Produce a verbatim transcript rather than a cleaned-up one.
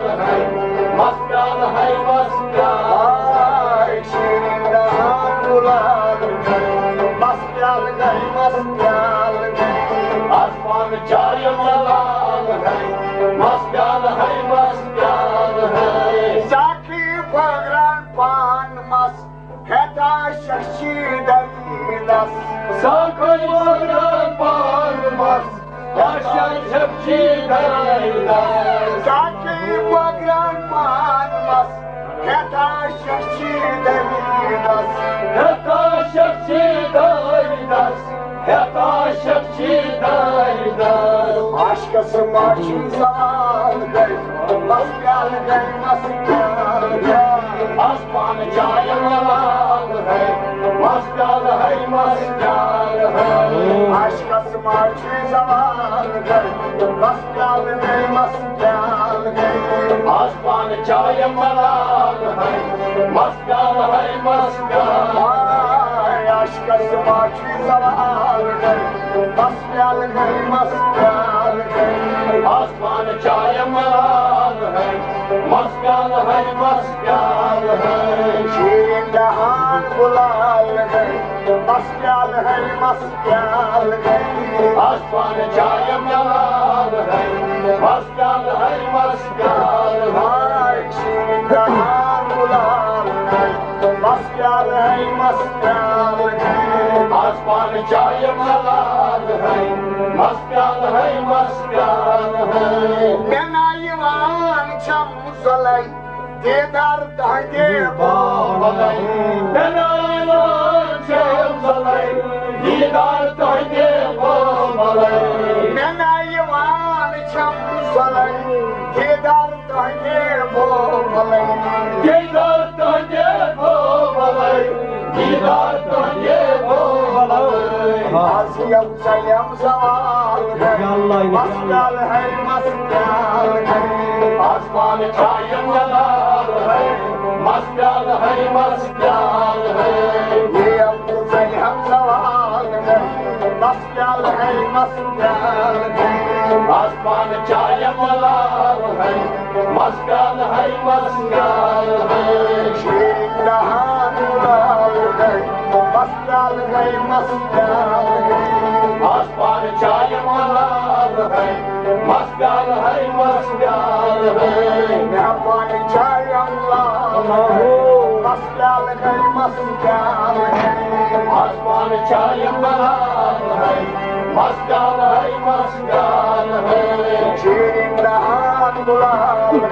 مست پیالہٕ ہے، مست پیالہٕ۔ آے شیرین دہان گلال ہے، مست پیالہٕ ہے، مست پیالہٕ ہے۔ آز پانہٕ چایہِ ملال ہے، مست پیالہٕ ہے، مست پیالہٕ ہے۔ ساقی بٲگراوان پان مس، ہیتا شخصی دٔری دس۔ ساقی بٲگراوان پان مس، ہیتا شخصی دٔری دس۔ ساقی بٲگراوان پان مس، ہیتا شخصی دٔری دس۔ ہیتا شخصی دٔری دس۔ ہیتا شخصی دٔری دس۔ عاشقس ما چھُ زوال گٔے، مست پیالہٕ گٔے، مست پیالہٕ گٔے۔ آز پانہٕ چایہِ ملال ہے، مست پیالہٕ ہے، مست پیالہٕ ہے۔ عاشقس ما چھُ زوال گٔے، مست پیالہٕ گٔے، مست پیالہٕ گٔے۔ آز پانہٕ چایہِ ملال ہے، مست پیالہٕ ہے، مست پیالہٕ۔ آے عاشقس ما چھُ زوال گٔے، مست پیالہٕ ہے، مست پیالہٕ ہے۔ آز پانہٕ چایہِ ملال ہے، مست پیالہٕ ہے، مست پیالہٕ ہے۔ شیرین دہان گلال ہے، مست پیالہٕ ہے، مست پیالہٕ ہے۔ آز پانہٕ چایہِ ملال ہے، مست پیالہٕ ہے، مست پیالہٕ ہے۔ آے شیرین دہان گلال ہے، مست پیالہٕ ہے، مست پیالہٕ ہے۔ آز پانہٕ چایہِ ملال ہے، مست پیالہٕ ہے، مست پیالہٕ ہے۔ مےٚ نا یِوان چھم زۄلے، دیدار تُہنٛدِ بابلے۔ مےٚ نا یِوان چھم زۄلے، دیدار تُہنٛدِ بابلے۔ مےٚ نا یِوان چھم زۄلے، دیدار تُہنٛدِ بابلے۔ دیدار تُہنٛدِ بابلے۔ دیدار تُہنٛدِ بابلے۔ آز یِم ژَلیم زوال گٔے۔ یا اللہ، یا مست پیالہٕ ہے، مست پیالہٕ ہے۔ آز پانہٕ چایہِ ملال ہے، مست پیالہٕ ہے، مست پیالہٕ ہے۔ یِم ژَلیم زوال گٔے، مست پیالہٕ ہے، مست پیالہٕ ہے۔ آز پانہٕ چایہِ ملال ہے، مست پیالہٕ ہے، مست پیالہٕ ہے۔ شیرین دہان گلال ہے، مست پیالہٕ ہے، مست پیالہٕ ہے۔ آز پانہٕ چایہِ ملال ہے، مست پیالہٕ ہے، مست پیالہٕ ہے۔ مےٚ پانہٕ چایہِ ملال ہے، مست پیالہٕ ہے، مست پیالہٕ ہے۔ آز پانہٕ چایہِ ملال ہے، مست پیالہٕ ہے، مست پیالہٕ ہے۔ شیرین دہان گلال ہے۔